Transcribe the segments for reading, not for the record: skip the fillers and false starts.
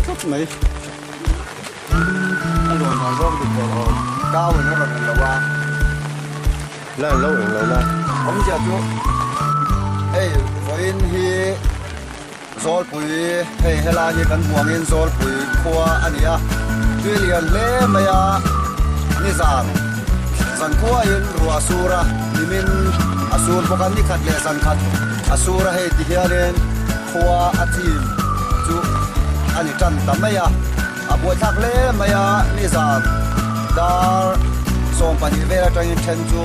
Tlat mai. A luan dan zawk dik tawh lo. Kau in a rawn en lo a. La en lo eng lo la. Awmzia chu hei vawiin hi Zawlpui hei helai hi kan buangin Zawlpui khua a ni a. Tui lian hle mai a nizan zan khuain ruah a sur a nimin a sur bawk a ni khat leh zan khat a sur a hei ti hianin khua a chim chu a ni tan ta mai a, a buaithlak hle mai a, nizan dar 12 vel atangin then chu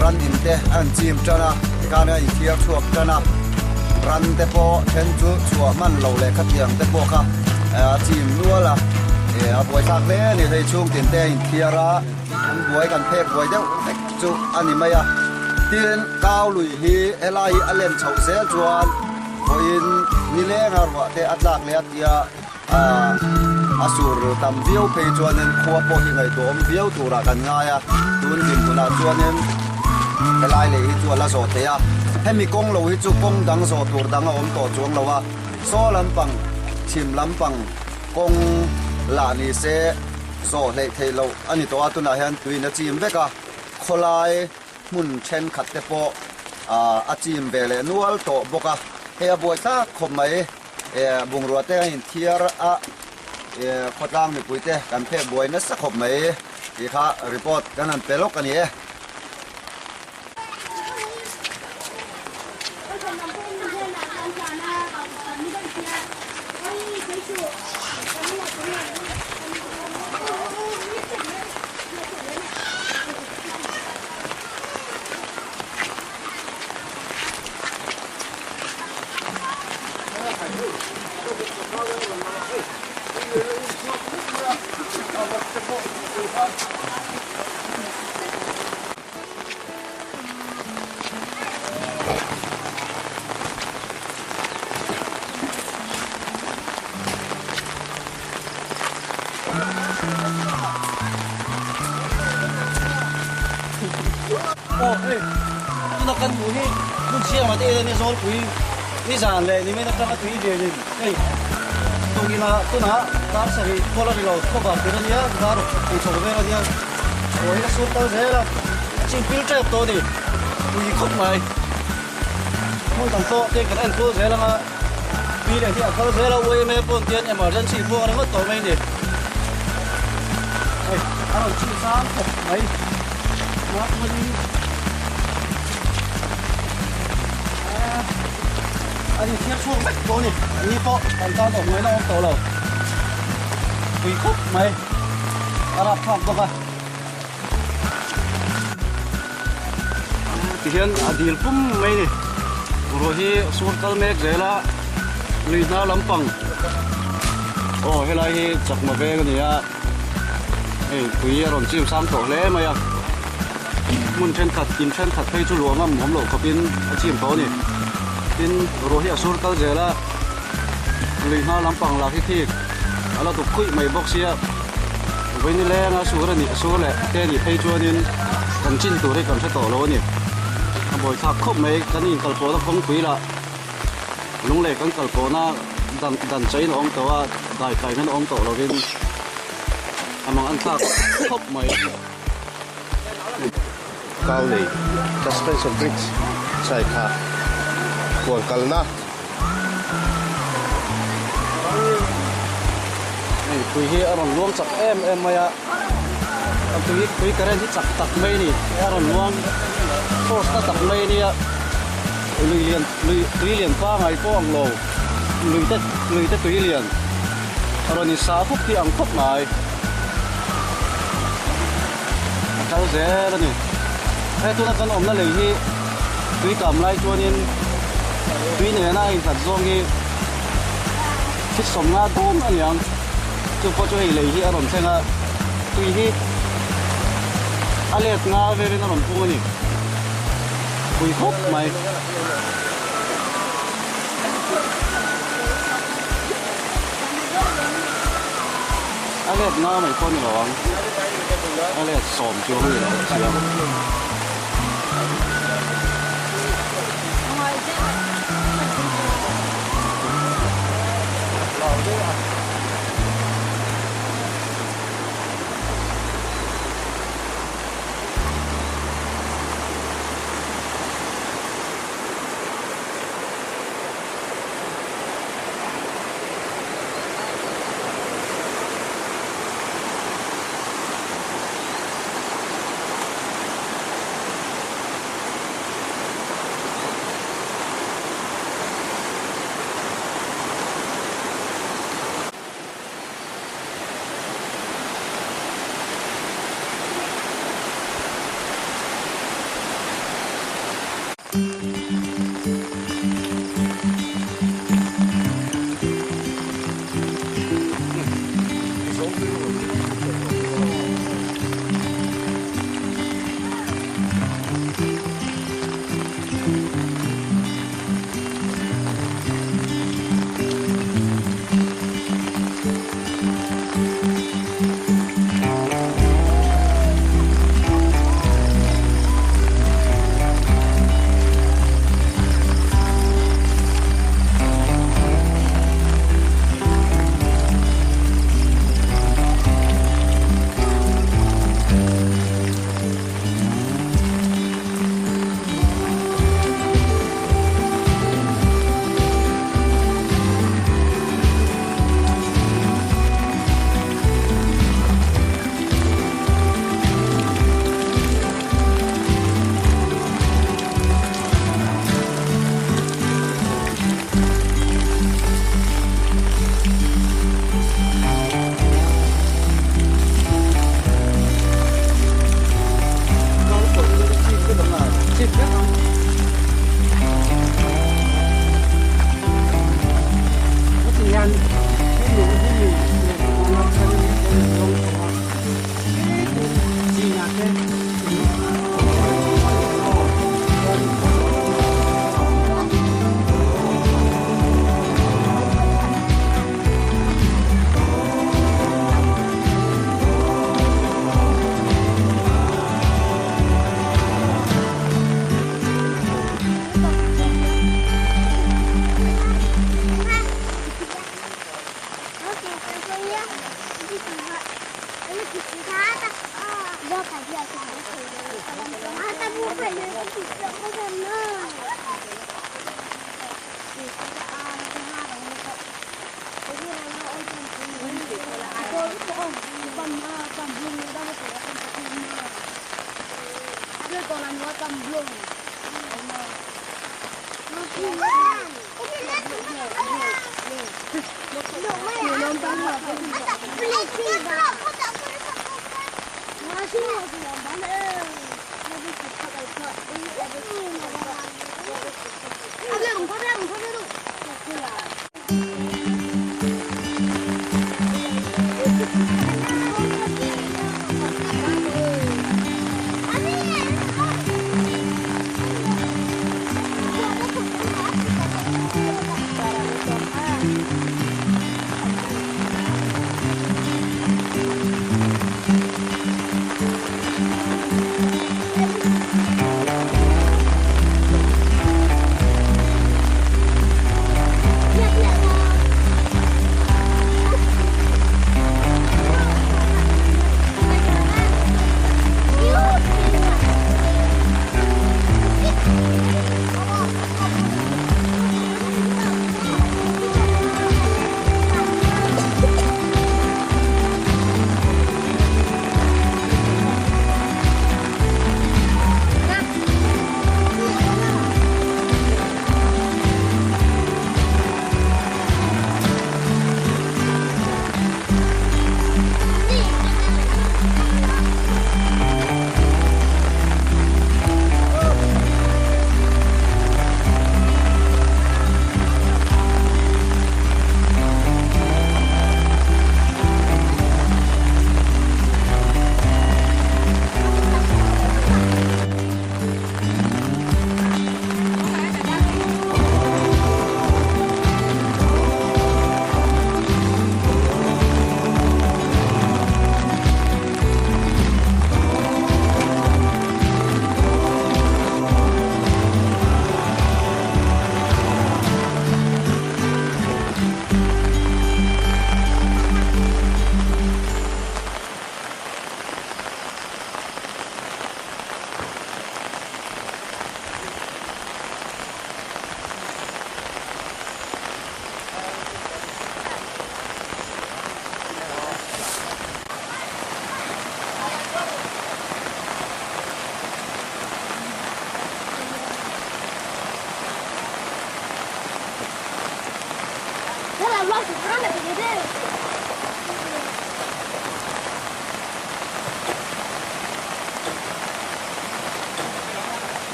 ran in te a rawn chim tan a, tikhan a inthiar chhuak tan a, ran te pawh then chu chhuah hman lo leh khatiang te pawh kha a chim nual a, a buaithlak hle a ni, hei chhung tin te a inthiar a, an buai kan phek buai deuh vek chu a ni mai a, tin kau lui hi helai hi a len chhoh zel chuan vawiin nilenga ruah te a tlak leh a tia a sur tam viau phei chuanin khua pawh hi ngaihtuahawm viau turah kan ngai a, tun dinhmunah chuanin helai lei hi chu a la zawh thei a, hemi kawng lo hi chu kawng dang zawh tur dang a awm tawh chuang lo a, saw lampang chhim lampang kawng lah ni se zawh hleih theih loh a ni tawh a, tunah hian tuiin a chim vek a, khawlai hmun thenkhat te pawh a chim ve leh nual tawh bawk a, hei a buai thlak khawp mai bungrua te a inthiar a, khawtlang mipui te kan phek buai nasa khawp mai tih kha report kan han pe lawk a ni e. Aw hei tuna kan hmuh hi hmun chhiangah te eng zawlpui nizan leh nimin atanga tui lianin hei tawngina tunah dar sarih khawl a ni lo khawvar tur a nia dar ei chho vel a nia aw hi a sur kal zel a a chin pil tep tawh a ni pui khawp mai hmun dang pawh te kan en kual zel anga tui leh hi a kal zel a yma pawn tian emergency pawh a ringawt tawh mai a ni hei a rawn chhin sang khawp mai A ni thiar chhuak vek tawh a ni. An ni pawh kan tan awm ngaihna awm tawh lo. Pui khawp mai. A rap thlak bawk a. Tihian a dil pum mai a ni. Ruah hi sur kal mek zel a, lui hnar lampang. Aw helai hi chakma veng a ni a. Hei pui a rawn chim sang tawh hle mai a. Hmun thenkhat, in thenkhat phei chu luah ngam awm loh khawpin a chim tawh a ni. Tin, ruah hi a sur kal zel a, lui hma lampang lah hi thik a la duk khuih mai bawk sia. Vawiin lenga sur a nih a sur leh te nih phei chuanin kan chin tur hi kan hre tawh lo a ni. A buaithlak khawp mai, kan inkalpawhna kawngpui lah lunglei kan kalpawhna dan dan cheiin a awm tawh a, dai kai hian a awm tawh lovin a mang an thlak khawp mai. Kau lei Suspension Bridge chai kha huan kalna. Hei tui hi a rawn luang chak em em mai a, a tui tui current hi chak tak mai a ni, a rawn luang force na tak mai a nia, lui lian lui tui lian pangai pawh ang lo, lui te lui te tui lian a rawn in sa khawp hi ang khawp mai. A kal zel a ni. He tuna kan awmna lei hi tui kam lai chuanin tui nena a inhlat zawng hi thil sawmnga dawn a niang. Chu pawh chu hei lei hi a rawn thleng a, tui hi a let nga velin a rawn pung a ni. Pui khawp mai. A let nga mai pawh a ni lo ang, a let sawm chuang a ni lo chiang.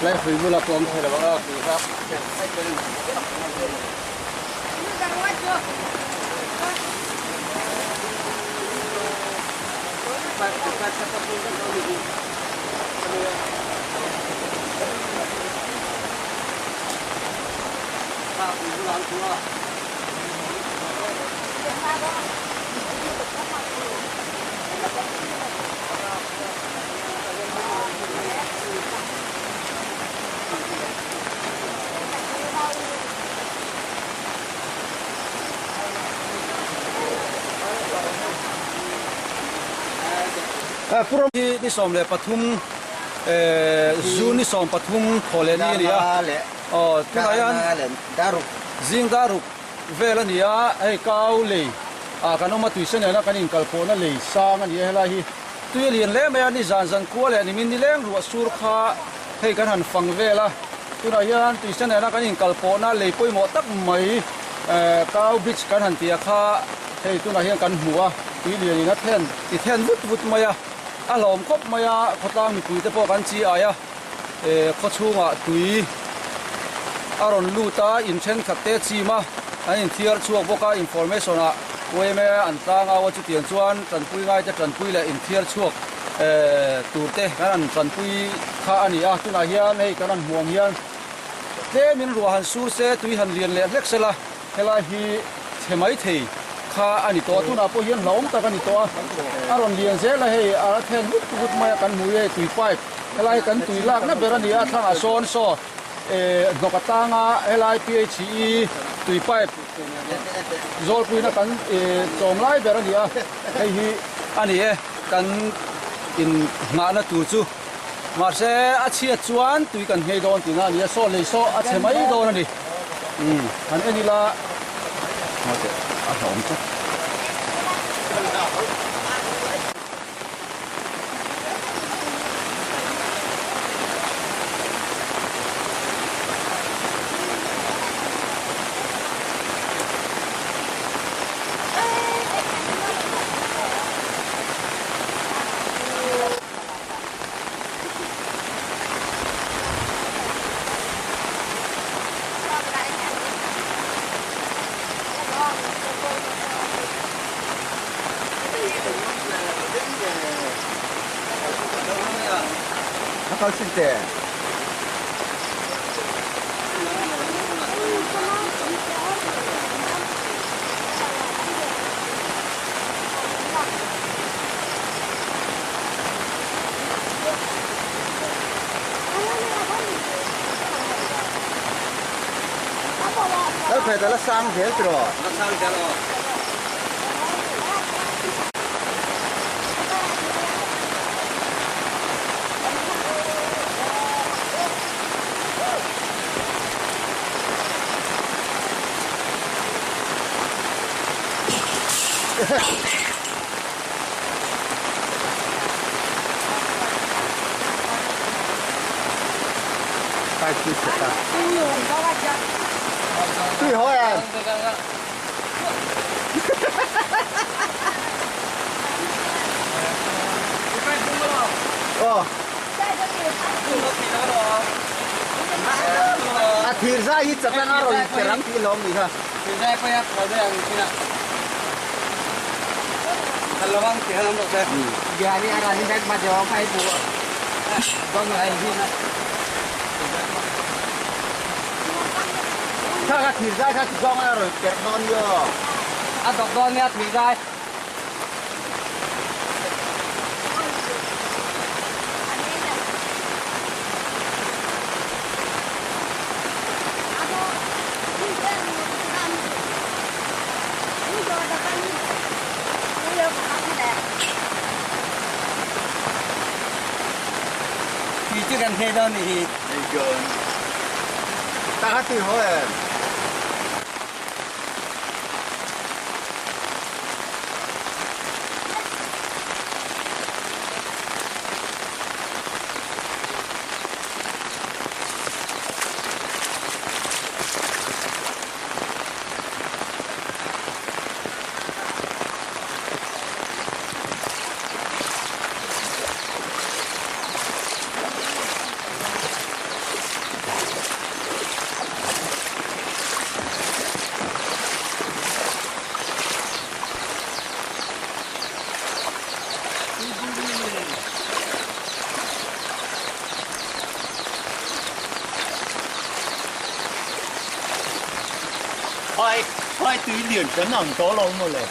Lai hrui bula pawm thei lo a tui kha. Hi ni 13 June ni 13 thawhleh ni a ni a aw tunah hian zing daruk vel a ni a hei kau lei ah kan awm a tuise nena kan inkalpawhna lei sang a ni a helai hi tui a lian hle mai a ni zan zan khua leh nimin nileng ruah sur kha hei kan han fang vel a tunah hian tuise nena kan inkalpawhna lei pawimawh tak mai eh kau bridge kan han tih a kha hei tunah hian kan hmu a tui lian in a then ti then vut vut mai a a hlawm khawp mai a khawtlang mipui te pawh kan chi ai a. Khaw chhungah tui a rawn lut a, in thenkhat te chim a, an inthiar chhuak bawk a, information ah yma an tlang au a, chutiang chuan tanpui ngai te tanpui leh inthiar chhuak tur te kan han tanpui kha a ni a, tunah hian hei kan han hmuh ang hian tlemin ruah han sur se tui han lian leh hlek sela. Helai hi chhe mai thei kha a ni tawh a, tunah pawh hian hlauhawm tak a ni tawh a, a rawn lian zel a hei a then vut vut mai a kan hmu hi hei tui pipe helai hi kan tui lakna ber a ni a thlangah sawn saw eh hnawk atanga helai PHE tui pipe zawlpuina kan eh chawm lai ber a ni a hei hi a ni e kan in nghahna tur chu mahse a chhiat chuan tui kan nghei dawn tihna a ni a saw lei saw a chhe mai dawn a ni. Umm han en ila a hlauhawm tlat. A kal sin te. Lal phei la sang zel tiraw? La sang zel aw. Tui haw em? Aw. A thir zai hi chak anga rawn che rang tih lawm ni kha. Kha kha thir zai kha zawng a rawn perh dawn ni aw. A dawk dawn nia thir zai. ngei dawn nih hi. Ta kha tui haw em? Phai phai tui lian kan ang tawh lo maw le.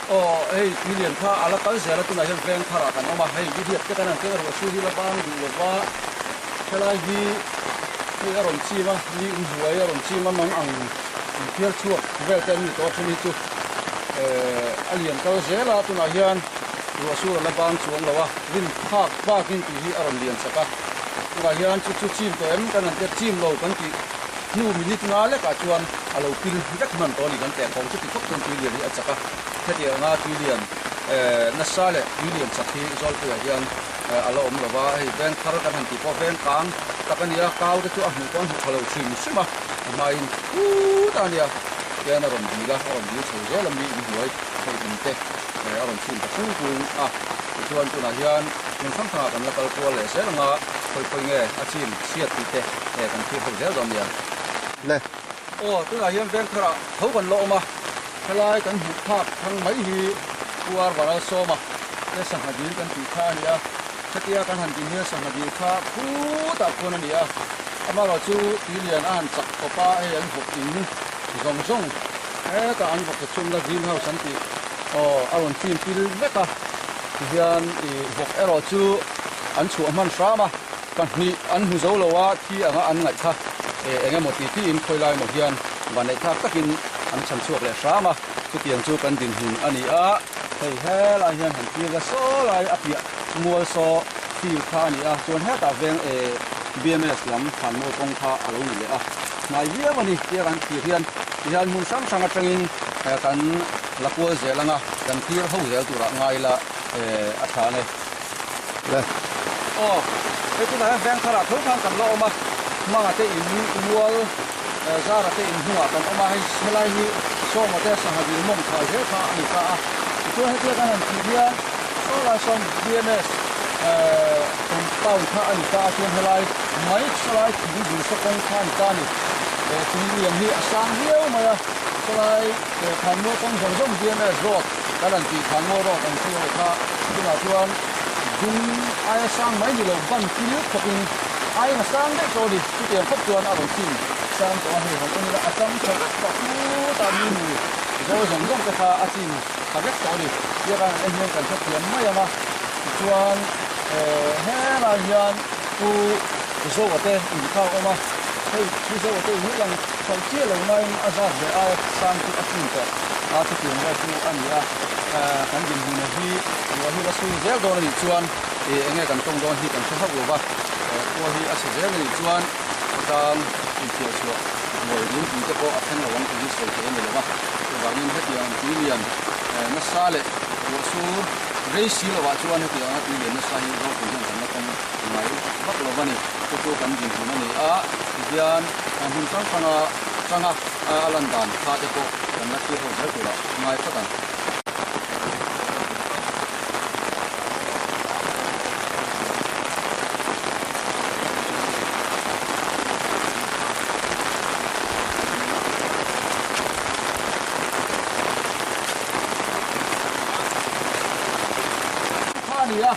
Aw hei tui lian kha a la kal zel a tunah hian veng tharah kan awm a hei i hriat te kan han keng a ruah su hi la bang duh lova helai hi hei a rawn chim a mi inhnuai a rawn chim a mang ang inthiar chhuak vel te an ni tawh a then hi chu eh a lian kal zel a tunah hian ruah sur a la bang chuang lo a rin phak bakin tui hi a rawn lian chak a tunah hian chu chu chim tawh em kan han tia chim lo kan tih hnu minute nga lekah chuan a lo pil vek hman tawh a ni kan teh khawng chuti khawp chuan tui lian hi a chak a hetiang anga tui lian eh nasa leh tui lian chak hi Zawlpuiah hian eh a la awm lo va hei veng thar kan han tih pawh veng kang tak a ni a kau te chu a hmuh pawh an hmu tha lo hrim hrim a a hmain phut a nia tian a rawn dil a a rawn dil chho zel a mi inhnuai hei in te eh a rawn chhun ta kung kung a tichuan tunah hian hmun hrang hrangah kan la kal kual leh zel anga khawi khawi nge a chim chhiat tih te eh kan thlir ho zel dawn nia. Le. Aw tunah hian veng tharah tho kan la awm a helai kan hmuh phak thang mai hi Puar Varal Sawma te sangha dil kan tih kha a ni a hetia kan han din hian sangha dil kha phutah khuan a ni a amaherawh chu tui lian a han chak khawp a hei an vawk in zawng zawng hetah an vawk chhunna green house an tih aw a rawn chim pil vek a tihian ih vawk erawh chu an chhuah hman hram a pahnih an hmu zo lo a thi anga an ngaih kha eh eng emaw ti tiin khawi lai emaw hian vanneih thlak takin an chhan chhuak leh hram a chutiang chu kan dinhmun a ni a hei helai hian han tir la saw lai a piah mual saw field kha a ni a chuan hetah veng eh B_M_S lam thlanmual kawng kha a lo ni leh a hnai viau a ni tia kan thlir hian tihian hmun hrang hrang atangin eh kan la kual zel anga kan thlir ho zel turah ngai la eh a tha ang e. Le. Aw, hei tunah hian veng tharah tho khan kan la awm a, hmanga te in mual zara te in hnungah kan awm a, hei helai hi Sawma te sangha dil mawng thai zel kha a ni ta a, tichuan hetia kan han thih hian saw lai sawn BMS compound kha a ni ta a, chuan helai mai sawlai thing dil saw kawng kha a ni ta a ni, thing lian hi a sang viau mai a, sawlai Thlanmual kawng zawng zawng BMS road kan han tih Thlanmual road ang chu ho kha tunah chuan dung aia sang mai ni lo ban kil khawpin aiin a sang daih tawh a ni. Chutiang khawp chuan a rawn chim sang tawh a, hei han en ila a chang tha vek tawh khutah mi nu zawl zawng zawng te kha a chim tha vek tawh a ni. Tia kan han en hian kan hrethiam mai ang a, tichuan helai hian Pu Zoa te inkha a awm a, hei Pu Zoa te in hi lang chho chiah lo nain a zat ve aia sang chu a chim tawh a, chutiang vel chu a ni a, kan dinhmun hi ruah hi la sur zel dawn a nih chuan eng nge kan tawng dawn hi kan hre hauh lo va, khua hi a chhe zel a nih chuan khawtlang infiah chhuah buai lungpui te pawh a thleng lo ang tih hi sawi theih a ni lo va, chuvangin hetiang tui lian nasa leh ruah sur rei si lovah chuan hetiang anga tui lian nasa hi ropui hian kan la tawng ngai vak lo va ni. Chu chu kan dinhmun a ni a, tihian hmun hrang hranga tanga a lan dan kha te pawh. Kan la thlir ho zel turah ngai phawt ang. Kha a ni a,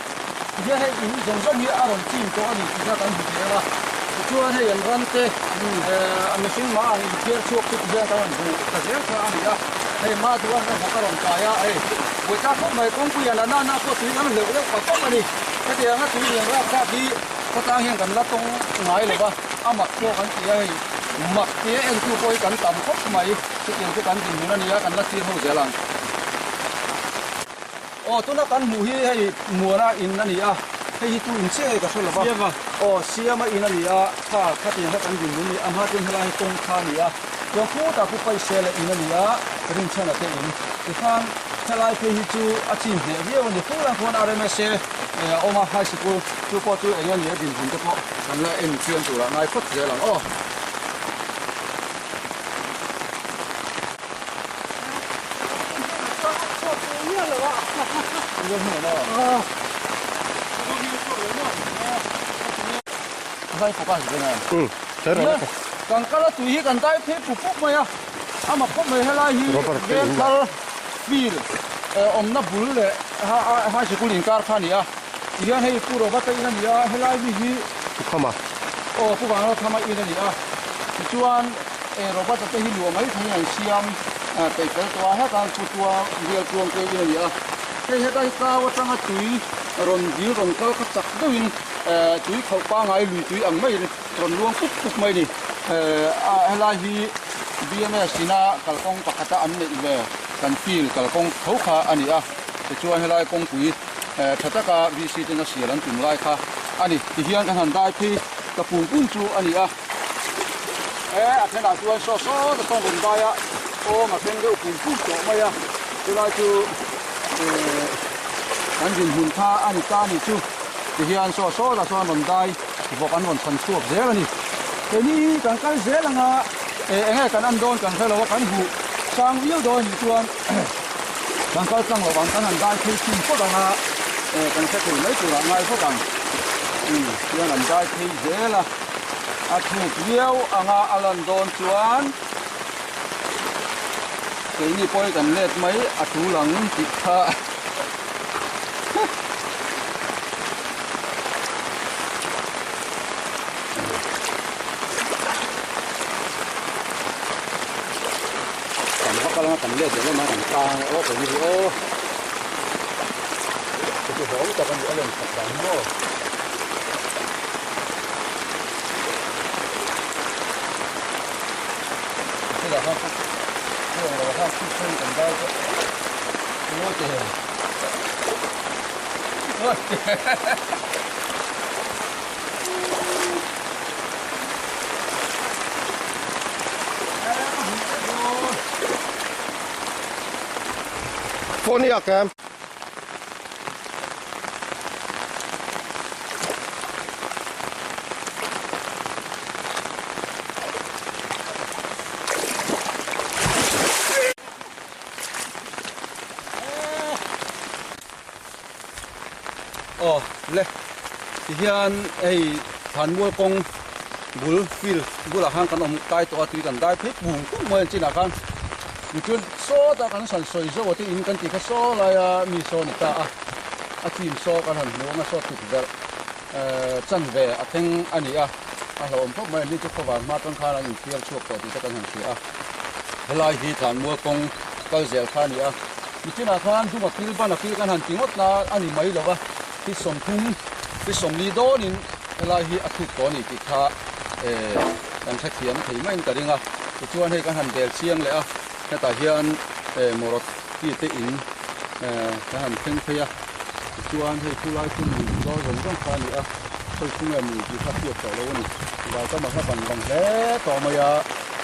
tihian hei in zawng zawng hi a rawn chim tawh a ni tih kha kan hmu thei ang a, tichuan hei an ram te eh a mihring mah ang inthiar chhuak chu tihian kan rawn hmu ta zel kha a ni a, hei mah duan a vawk a rawn kai a, hei buaithlak khawp mai kawngpui a la nana pawh tui kan hleuh deuh pah pah a ni, hetiang a tui lian rap thlak hi khawtlang hian kan la tawng ngai lo va, a mak pawh kan ti a hei mak tia entu pawh hi kan tam khawp mai, chutiang chu kan dinhmun a ni a, kan la thlir ho zel ang. Aw tuna kan hmuh hi hei Muana in a ni a, hei hi tu in chiah nge ka hre lo va. Siama. Aw Siama in a ni a, kha khatiang kha kan dinhmun a ni a, a hma chuan helai hi kawng kha a ni a, chuan khutah pu Paisela in a ni a, Rinchhana te in. Tikhan helai phei hi chu a chin hneh viau a ni, khulai khuan RMSA a awm a, high sikul chu pawh chu eng nge ni a dinhmun te pawh kan la en chian turah ngai phawt zel ang aw. Kan kal a tui hi kan dai phei pup pup mai a, a mak khawp mai helai hi Vengthar field awmna bul leh high sikul inkar kha a ni a, tihian hei Pu Robert-a in a ni a, helai mi hi Aw Pu Vanlalkhama in a ni a, tichuan. Hei Robert-a te hi luah mai thei an siam peih fel tawh a, hetah hian Putua bial tluang te in a ni a. Hei heta hi kau atanga tui rawn dil rawn kal kha chak deuhin tui khauh pangai lui tui ang maiin rawn luang pup pup mai a ni. Helai hi BMS ina kalkawng pakhata an neih ve kan field kalkawng tho kha a ni a, tichuan helai kawngpui tha taka VC ten a sial an tum lai kha a ni. Tihian kan han dai phei ta pung pung chu a ni a. E a thenah chuan saw saw te sawn rawn dai a awm a thleng deuh pum pum tawh mai a chulai chu eh kan dinhmun kha a ni ta a ni chu tihian saw saw te sawn rawn dai vawk an rawn chhan chhuak zel a ni keini hi kan kal zel anga eh eng nge kan en dawn kan hre lo a kan huh sang viau dawn a nih chuan kan kal tlang lo ang kan han dai phei thin phawt ang a eh kan hre thei mai turah ngai phawt ang tihian an dai phei zel a. A thuk viau anga a lan dawn chuan keini pawh hi kan let mai a tul ang tih kha kan va kal anga kan let leh lamah kan tang aw keini hi aw chu hlawm tak a ni a len khat dan hi maw. Phone hi a kem. Aw le tihian hei thlanmual kawng bul field bulah khan kan awm kai tawh a tui kan dai phei pung pung mai ang chinah khan tichuan sawtah kan sawn sawi zauh a te in kan tih kha saw laia mi saw a ni ta a a chim saw kan han hmu ang a saw tukverh eh chanve a thleng a ni a a hlauhawm khawp mai a ni chu khawvar hma atang khan an inthiar chhuak tawh tih te kan han hria a helai hi thlanmual kawng kal zel kha a ni a nichinah khan duma kil bana kil kan han ti ngawt na a ni mai lo va hi sawmthum hi sawmli dawnin helai hi a thuk tawh a ni tih kha eh kan hrethiam thei maiin ka ring a tichuan hei kan han bel chiang leh a hetah hian eh Moroti te in eh kan han thleng phei a tichuan hei khulai chu lui zawl zawng zawng kha a ni a khawi chu nge lui tih kha hriat tawh lo a ni vaitama kha bang bang hle tawh mai a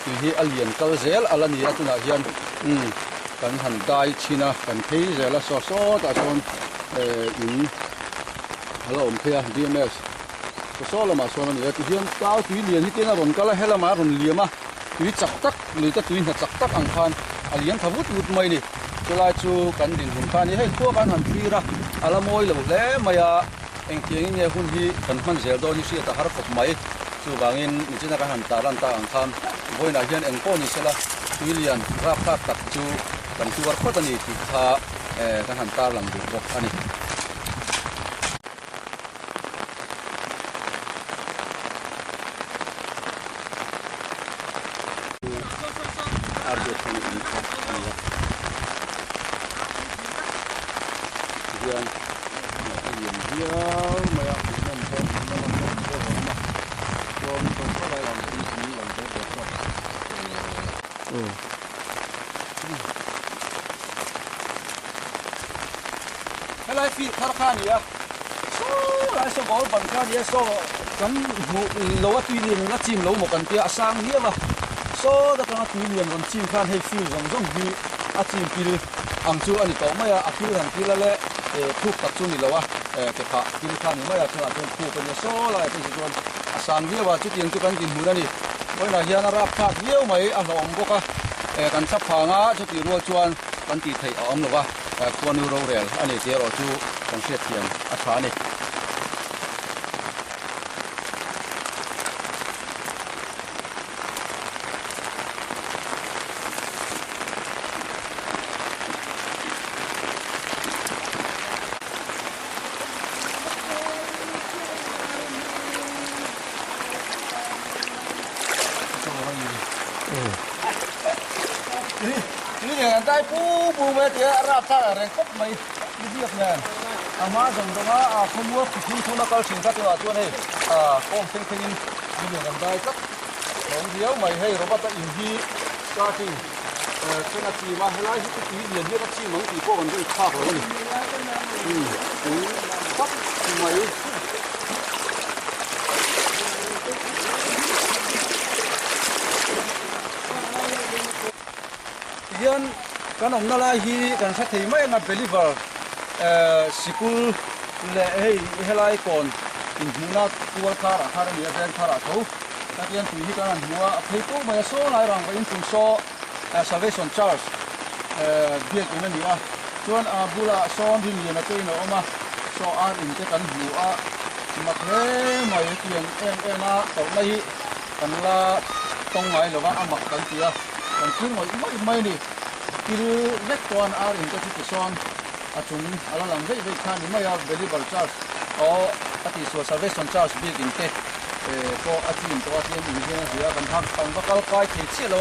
tui hi a lian kal zel a la ni a tunah hian umm kan han dai chhin a kan phei zel a saw sawtah sawn eh in a la awm phei a D_M_S saw saw lamah sawn a ni a tihian tlau tui lian hi te in a rawn kal a helamah a rawn liam a tui chak tak lui te tui hna chak tak ang khan. a liam tha vut vut mai a ni. Chulai chu kan dinhmun kha a ni. Hei khua kan han thlir a, a la mawi lo hle mai a, engtiangin nge hun hi kan hman zel dawn hi hriat a har khawp mai. Chuvangin nichina kan han tarlan tak ang khan vawiinah hian eng pawh ni sela tui lian rapthlak tak chu kan tuar phawt a ni tih kha kan han tarlang duh bawk a ni. Helai field thar kha a ni a, saw lai saw ball ban kha a ni a, saw kan hmuh lo a tui lian a chim lo maw kan tia a sang viau a, saw atanga tui lian rawn chim khan hei field zawng zawng hi a chim pil ang chu a ni tawh mai a, a pil han kil a leh thuk tak chu a ni lo a, ke phah pil kha a ni mai a, chungah chuan thuk a nia saw laiah te hi chuan a sang viau a, chutiang chu kan dinhmun a ni. Vawiinah hian a rap thlak viau mai a hlauhawm bawk a, kan thla phang a, chutih rual chuan kan tih theih a awm lo va, khuanu rorel a ni tih erawh chu kan hriatthiam a tha a ni. Tui nen an dai pu pu mai a tia a rap thlak ang reng khawp mai ni biak nen a hma zawng zawng a a khawmual khi thum thum a kal thin kha tunah chuan hei a kawng thleng thleng in tui nen an dai tlat a awm viau mai hei Robert a in hi starting thleng a chim a helai hi chu tui lian hian a chim ang tih pawh kan rin thlak lo a ni tui khawp mai. Tihian kan awmna lai hi kan hre thei mai anga Believer sikul leh hei helai kawn inhmuhna tual kharah khan a ni a veng tharah tho hetiang tui hi kan han hmu a a phei pawh mai a saw lai rang vawiin chung saw Salvation Church biakin a ni a chuan a bulah sawn rinliana te in a awm a saw ar in te kan hmu a mak hle mai hetiang em em a tawrhna hi kan la tawng ngai lo va a mak kan ti a kan thlir ngawih ngawih mai a ni thil vek chuan ar in te chu tisawn a chung a la lang veih veih kha a ni mai a Believer Church aw a tihsual Salvation Church biakin te pawh a chim tawh a tin in hian a hria kan hak kan va kal kai thei chiah lo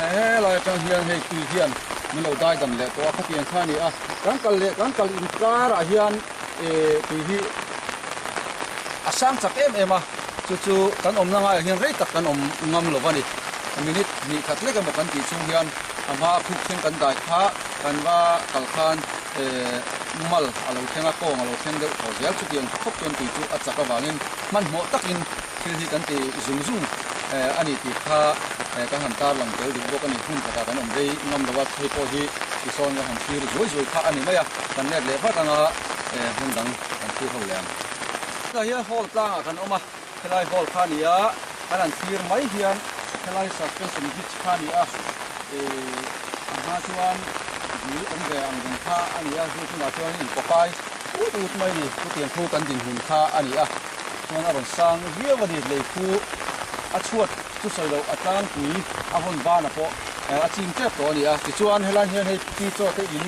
a helai atang hian hei tui hian min lo dai dan leh tawh a khatiang kha a ni a kan kal leh kan kal inkarah hian tui hi a sang chak em em a chu chu kan awmna ngaiah hian rei tak kan awm ngam lo a ni minute hnih khat lek emaw kan tih chhung hian a hma khuk thleng kan dai kha kan va kal khan mal a lo thleng a kawng a lo thleng deuh thaw zel chutiang khawp chuan tui chu a chak avangin hmanhmawh takin thil hi kan ti zung zung a ni tih kha kan han tarlang tel duh bawk a ni. Hmun khatah kan awm rei ngam lo a, hei pawh hi tisawn kan han thlir zuai zuai kha a ni mai a, kan let leh vat anga hmun dang kan thlir ho leh ang. Tunah hian hall tlangah kan awm a, helai hall kha a ni a, kan han thlir mai hian helai suspension bridge kha a ni a, a hma chuan dil awm ve ang reng kha a ni a, chu tunah chuan inpawkai ut ut mai a ni, chutiang khu kan dinhmun kha a ni a. Chuan a rawn sang viau a ni, lei khu a chhuat chu sawi loh a tlangpui a vawn banah pawh a chim tep tawh a ni a. Tichuan helai hian hei pi chaw te in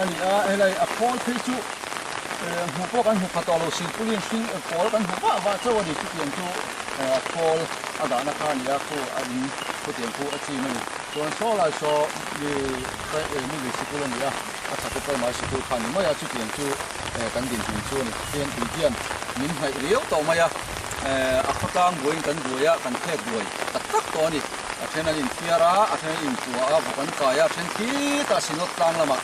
a ni a, helai a khawl phei chu hmuh pawh kan hmu pha tawh lo, silpulin hring pawl kan hmu vah vah chauh a ni, chutiang chu a khawl a dahna kha a ni a, khu a in chutiang khu a chim a ni. Chuan saw lai saw mi mi sikul a ni a, a chhak primary sikul kha a ni mai a, chutiang chu kan dinhmun chu a ni. Heng tui hian min hnaih riau tawh mai a, a khawtlang buaiin kan buai a, kan phek buai tak tak tawh a ni. A then an inthiar a, a then an inpua a, vawk an kai a, a then khitah Synod tlang lamah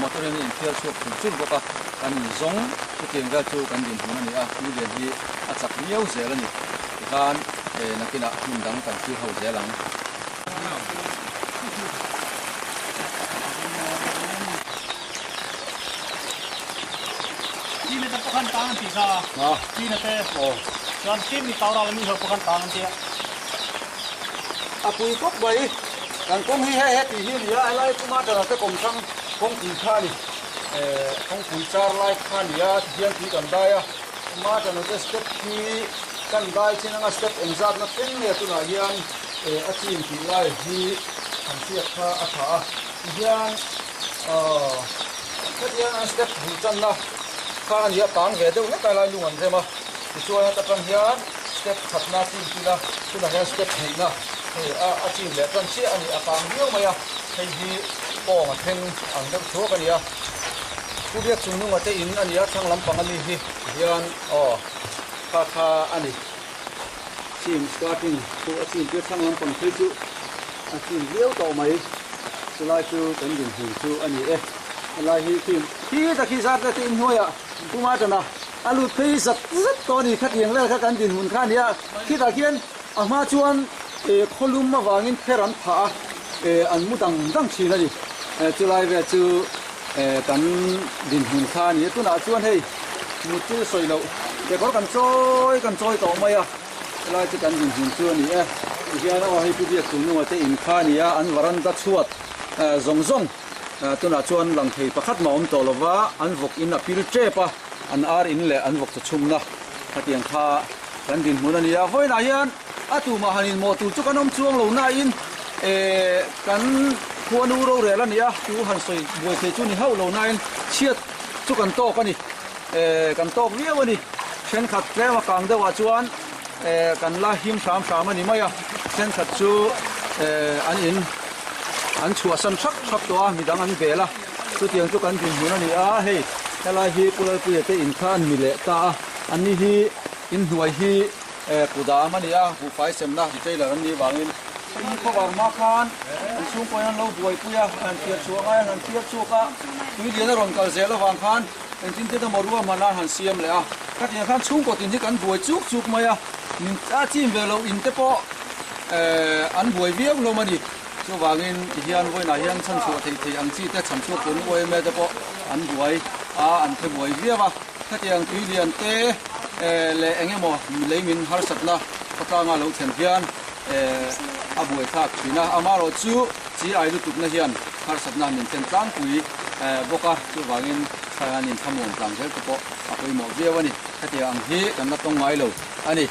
motor in an inthiar chhuak chur chur bawk a, kan inzawng chutiang vel chu kan dinhmun a ni a, tui lian hi a chak viau zel a ni. Tikhan nakinah hmun dang kan thlir ho zel ang. China te pawh khan tang an tih kha a, China te chuan Chin mi tau ral ami ho pawh khan tang an ti a. A pui khawp mai. Kan kawng hi hei heti hi a ni a, helai puma tana te kawm hrang kawngpui kha a ni. Kawngpui char lai kha a ni a, tihian tui kan dai a. Puma tana te step hi kan dai chin anga step engzatna thleng nge tunah hian a chin tih lai hi kan hriat kha a tha a. Tihian hetiang an step bul tanna kha a ni a, kang ve deuh hlek a helai lung an rem a. Tichuan heta tang hian step khatna chin kila tunah hian step hnihna hei a a chin leh tan chiah a ni, a kang viau mai a, hei hi kawng a thleng ang deuh thuak a ni a. Pu Biak Chungnunga te in a ni a, thlang lampang a mi hi hian aw kha kha a ni. Chim starting chu a chin tir thlang lampang phei chu a chin viau tawh mai, chulai chu kan dinhmun chu a ni e. Helai hi khi khi ta khi zat te inhnuaiah Puma tana a lut phei zat zat tawh a ni, khatiang vel kha kan dinhmun kha a ni a, khitah khian a hma chuan khawlum avangin pher an phah a, an mu dang dang thin a ni, chulai vel chu kan dinhmun kha a ni a, tunah chuan hei mut chu sawi loh kekawr kan chawi kan chawi tawh mai a, chulai chu kan dinhmun chu a ni e, tihian aw hei Pu Biakchungnunga te in kha a ni a, an varanda chhuat zawng zawng. Tunah chuan lang thei pakhat mah awm tawh lova, an vawk in a pil tep a, an ar in leh an vawk chawchhumna khatiang kha kan dinhmun a ni a. Vawiinah hian a tumah han inmawh tur chu kan awm chuang lo nain eh kan khuanu rorel a ni a, chu han sawi buai thei chu ni hauh lo nain chhiat chu kan tawk a ni, eh kan tawk viau a ni. Thenkhat tlem a kang deuhah chuan eh kan la him hram hram a ni mai a, thenkhat chu eh an in. An chhuahsan thap thap tawh a, midang an bel a, chutiang chu kan dinhmun a ni a, hei helai hi Pu Lalpuia te in kha an mi leh ta a, anni hi inhnuai hi kudam a ni a, buhfai semna retailer an nih vangin in khawvar hma khan an chhungkaw in an lo buaipui a, an han phiar chhuah ngai a, an han phiar chhuak a, tui lian a rawn kal zel avang khan engtin te emaw ruahman a han siam leh a, khatiang khan chhungkaw tin hi kan buai chuk chuk mai a, min a chim ve loh in te pawh. An buai viau hlawm a ni. Chuvangin tihian vawiinah hian chhanchhuah theih theih ang chi te chhanchhuak tur UAMA te pawh an buai a, an phe buai viau a. Khatiang tui lian te leh eng emaw lei min harsatna khawtlanga lo thlen hian a buai thlak thin a. Amaherawh chu chi ai lutukna hian harsatna min thlen tlangpui bawk a. Chuvangin thlai han inthlamuan tlang zel te pawh a pawimawh viau a ni. Khatiang ang hi kan la tawng ngai lo a ni.